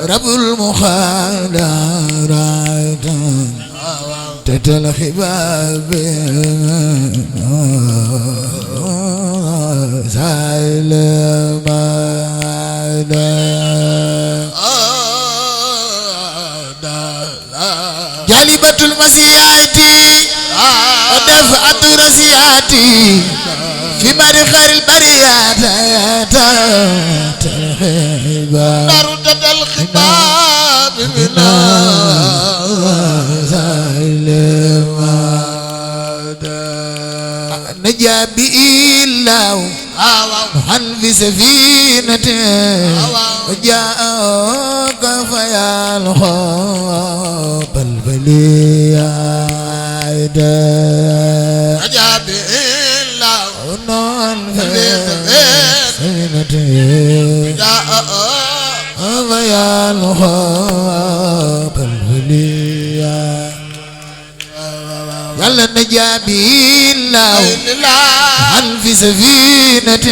رب المخادرات تتل خباب سائل جالبة المسيحات ودفعة رسياتي في مرخر البريات نردد الخطاب منا نجا بي الله عن في سفينة وجاءك فيا الخوف البلية نجا بي الله عن في سفينة ويا الخوف البلية يلا نجابي الله عن في سفينة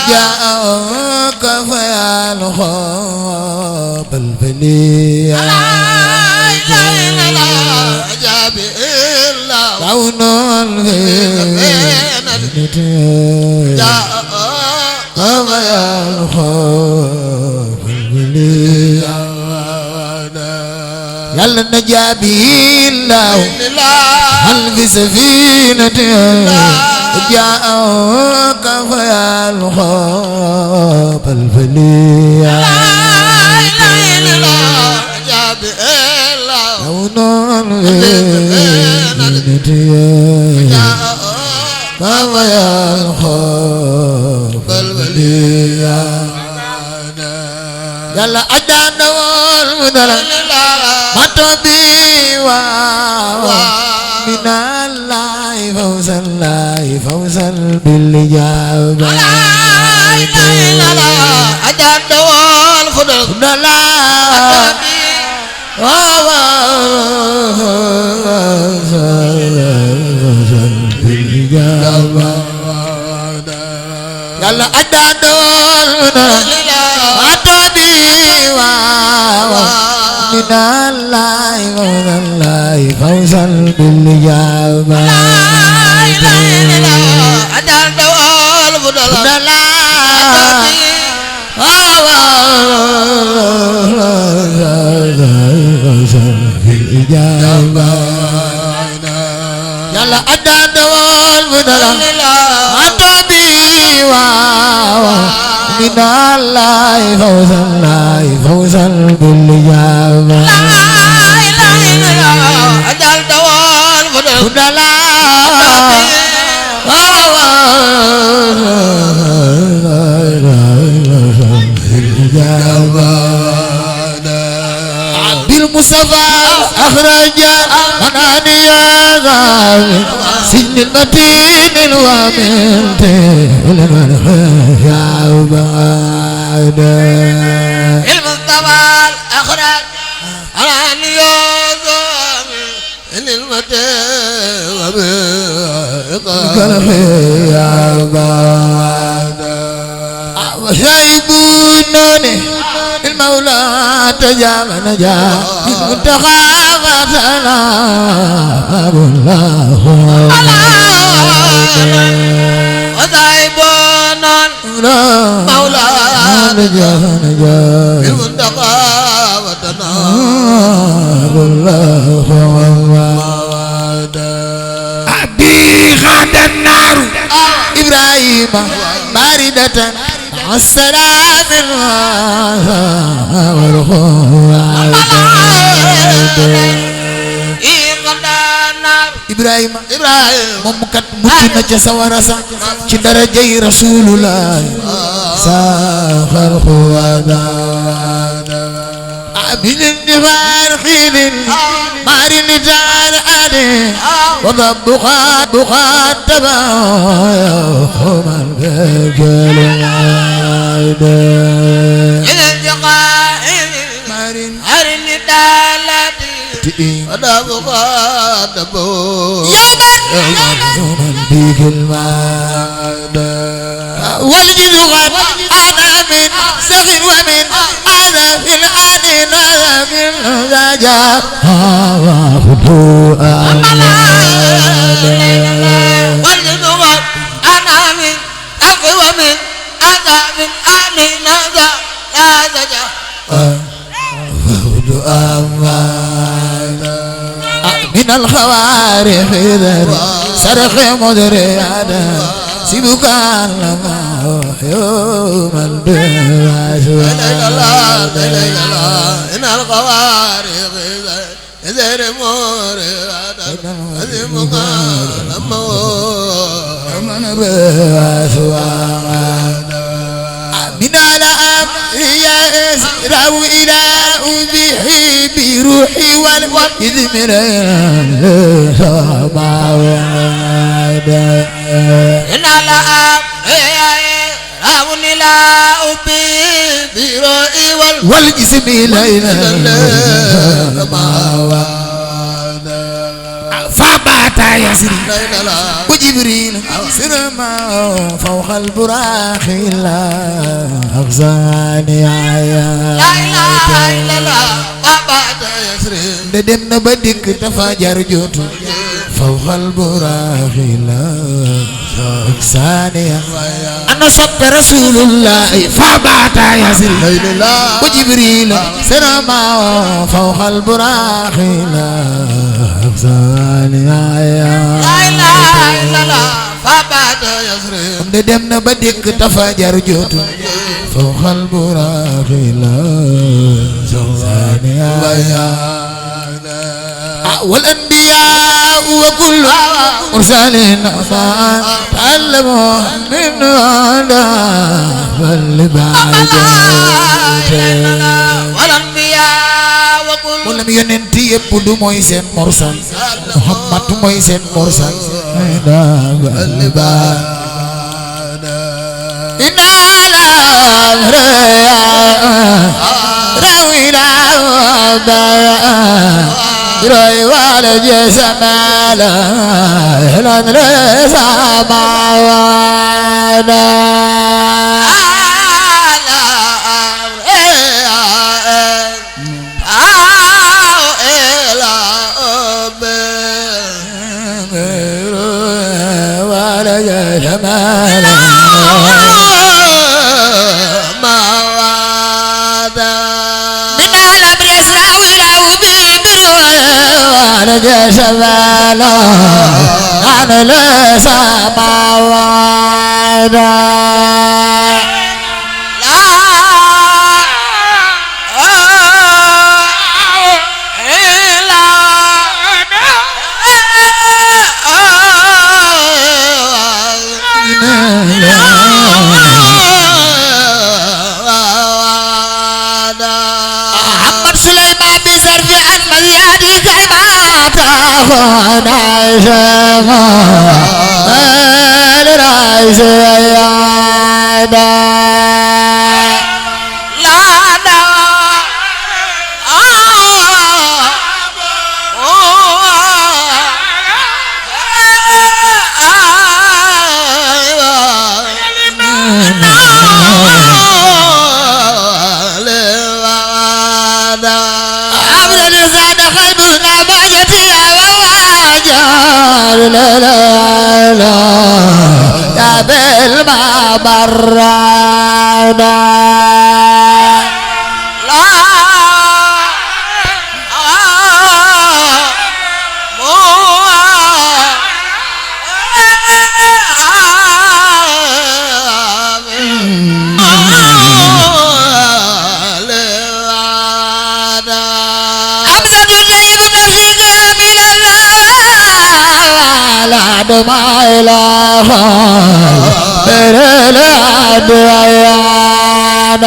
جاءك فيا الخوف البلية نجابي الله كون الفينة جاءك فيا الخوف البلية يلا نجابي الله هل في سفينة جاءك فيا الخوف البلية نجابي الله كون الفينة جاءك فيا الخوف البلية يلا أدانا والمدلع ما تبي من الله فوزا بالإجابة أدانا والمدلع بالإجابة يلا أدانا والمدلع من الله فوزا بالإجابة أدار دوال بدل بالإجابة يلا أدار دوال بدل من الله فوزا بالإجابة أجل دوال بدل بالمصطفى أخرج مناني سن المتين الوامن يا بعد المصطفى أخرج مناني سن المتين يا بعد وشايبونني المولى تجاب نجا المنتخى فتنا الله وشايبونني المولى تجاب نجا المنتخى فتنا الله أبي خد النار إبراهيم باردة السلام إبراهيم ممكن ممكن جسوارا ci darajay Rasulullah ساخر خوانا أبين النفار خيل ماري نجار أدي وضبخات بخات تباهم البجل مارين هرين دالتي وضبخات يوما بيك المادة والجد غد أنا من سخن ومن أنا في الآن أنا في الزجاج خذوا والجد غد أنا من سخن ومن أنا في الآن أنا يا زجاج خذوا أمانا من الخوارق ذر سرخ مدريانا سيبك لما يوم البعث إن الخوارق ذر مريانا سيبك لما يوم البعث من الأمر يسرع إلى أبيه بروحي والإذمر إن الأمر يسرع إلى أبيه بروحي والجسم إلينا فبات يسري وجبريل سرما فوق البراق لا أغزاني لا إله إلا الله فبات يسري ندم بدك تفجر جوت فوق البراق لا أغزاني أنا صب رسول الله فبات يسري وجبريل سرما فوق البراق لا أغزاني لا إله إلا الله فبعد يسري ندم بدك تفجر جوت فوق البراق لا زواني والأنبياء وكل مرسلين تعلموا من آدم فالبعد والأنبياء ولم ينتهي يبدو مويسين مرسل محمد مويسين مرسل إن الأمر روينا روي والد سمالا الأمر سماوانا شمالا عن السماوات محمد سليمان بزرف أجمل يدي كلمات الرئيس لا لا لا يا بالمبرد ما إله إلا الله لا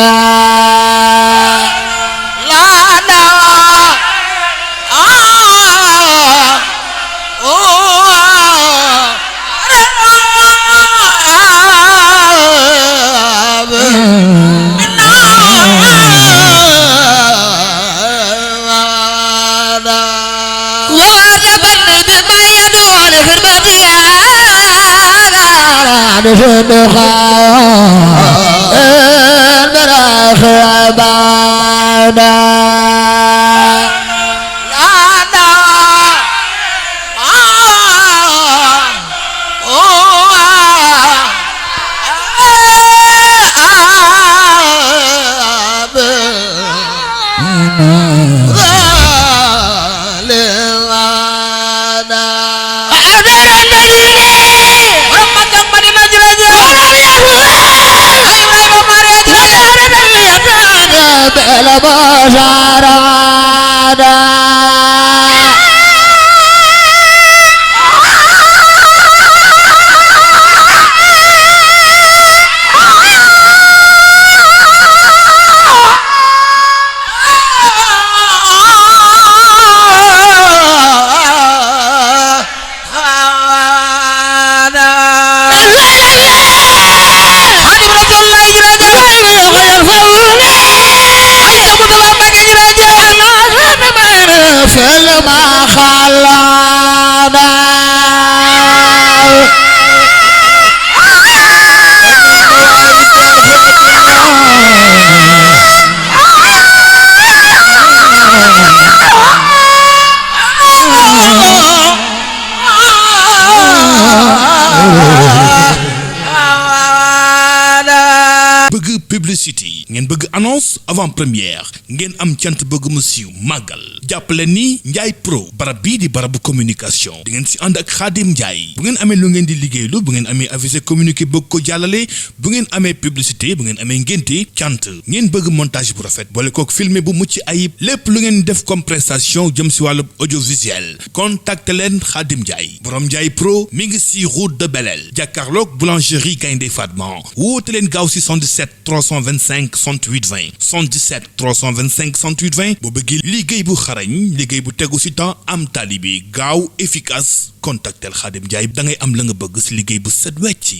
bëgg publicité ngeen bëgg annonce avant première ngeen am cant bëgg mu siiw màggal jàppale ni Ndiaye Pro barab bii di barabu communication di ngeen si ànd ak Khadim Ndiaye bu ngeen amee lu ngeen di liggéeylu bu ngeen amee avisé communiqué bëgg ko jàllale bu ngeen amee publicité bu ngeen amee ngénte cant ngeen bëgg montage bu rafet boole kook filmé bu mucc ayib lépp lu ngeen def comme prestation jëm si wàllu audiovisuel contacte leen Khadim Ndiaye borom Ndiaye Pro mi ngi si route de Belel jàkkaarloog boulangerie Gaynde Fatma woote leen gaaw si 77 325 68 20 77 325 68 20 boo bëggee liggéey bu xarañ liggéey bu tegu si temps am talibi gaaw efficace contactel Khadim Ndiaye da ngay am la nga bëgg si liggéey bu set wecc